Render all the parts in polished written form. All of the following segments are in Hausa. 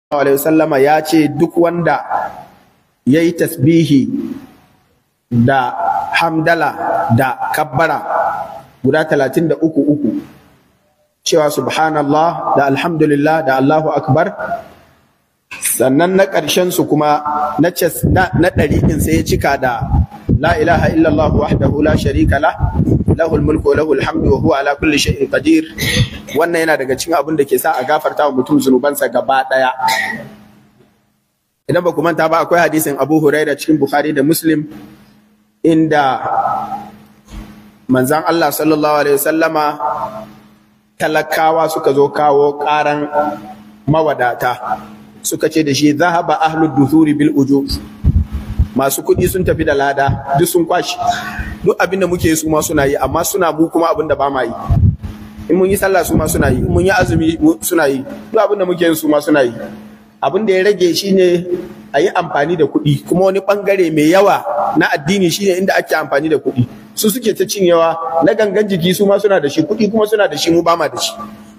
Alaihi wasallama ya ce duk wanda ya yi tasbihi da hamdala da kabbara guda 33 uku, cewa subhanallah da alhamdulillah da Allahu akbar, sannan na ƙarshen su kuma na 100 ɗin sai ya cika da la ilaha illallah wahdahu la sharika lah, lahul mulku wa lahul hamdu wa huwa ala kulli shay'in qadir. Wannan yana daga cikin abin da ke sa a gafarta wa mutum zunubansa gaba daya. Idan ba ku manta ba, akwai hadisin Abu Huraira cikin Bukhari da Muslim, inda manzan Allah sallallahu alaihi wasallama talakawa suka zo kawo karan mawadata, suka ce da shi zahaba ahlud duthuri bil ujur, masu kuɗi sun tafi da lada, duk sun kwashi, duk abin da muke su ma suna yi, amma suna mu kuma abin da ba ma yi. In mun yi sallah su ma suna yi, in mun yi azumi suna yi, duk abin da muke yi su ma suna yi. Abin da ya rage shine a yi amfani da kuɗi, kuma wani ɓangare mai yawa na addini shine inda ake amfani da kuɗi, su suke ta cinyewa na gangan jiki. Su ma suna da shi, kuɗi kuma suna da shi, mu ba ma da shi.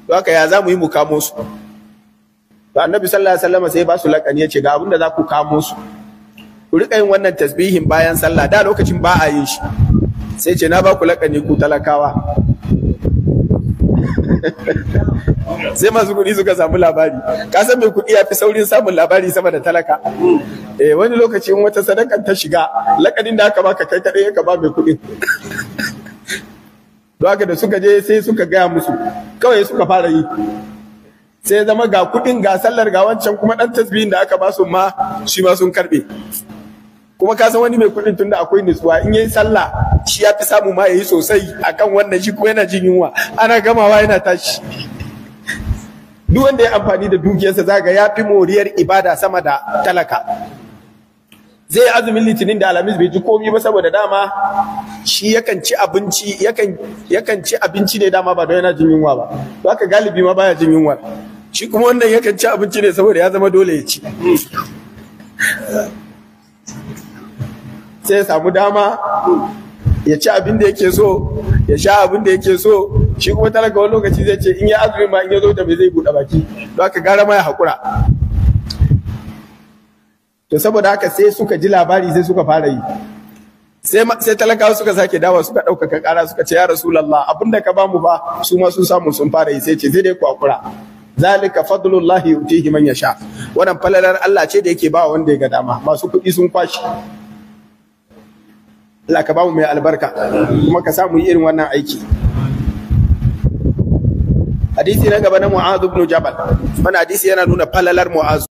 To haka ya za mu yi mu kamo su? To Annabi sallallahu alaihi wasallam sai ba su laƙani, ya ce ga abin da za ku kamo su: ku riƙa yin wannan tasbihin bayan sallah. Da lokacin ba a yin shi. Sai ce na ba ku laƙani, ku talakawa. Sai masu kuɗi suka samu labari. Ka san mai kuɗi ya fi saurin samun labari sama da talaka. Eh, wani lokaci in wata sadakan ta shiga, lakanin da aka baka kai kaɗai ka ba mai kuɗin. Don haka da suka je sai suka gaya musu, kawai suka fara yi, sai zama ga kuɗin, ga sallar, ga wancan kuma ɗan tasbihin da aka ba su ma shi ma sun karɓe. Kuma ka san wani mai kuɗin, tunda akwai nutsuwa, in yayi sallah shi ya fi samu ma yayi sosai akan wannan. Shi kuma yana jin yunwa, ana gamawa yana tashi. Duk wanda ya amfani da dukiyarsa zaga ya fi moriyar ibada sama da talaka. Zai yi azumin Litinin da Alhamis bai ji komi ba, saboda dama shi yakan ci abinci, yakan ci abinci ne dama ba don yana jin yunwa ba. To haka galibi ma baya jin yunwa. Shi kuma wannan yakan ci abinci ne saboda ya zama dole ya ci, sai ya samu dama ya ci abin da yake so, ya sha abin da yake so. Shi kuma talaka wani lokaci zai ce in ya azumi ma, in ya zo da bai zai buɗe baki? Don haka gara ma ya haƙura. To saboda haka sai suka ji labari, sai suka fara yi. Sai talakawa suka sake dawa, suka ɗaukaka ƙara, suka ce ya Rasulallah, abin da ka bamu ba su ma sun samu sun fara yi. Sai ce sai dai ku haƙura, zalika fadlullahi yutihi man yasha. Wannan falalar Allah ce da yake ba wanda ya ga dama. Masu kuɗi sun kwashi. Allah ka bamu mai albarka, kuma ka samu yi irin wannan aiki. Hadisi na gaba na Mu'adh ibn Jabal. Wannan hadisi yana nuna falalar Mu'adh.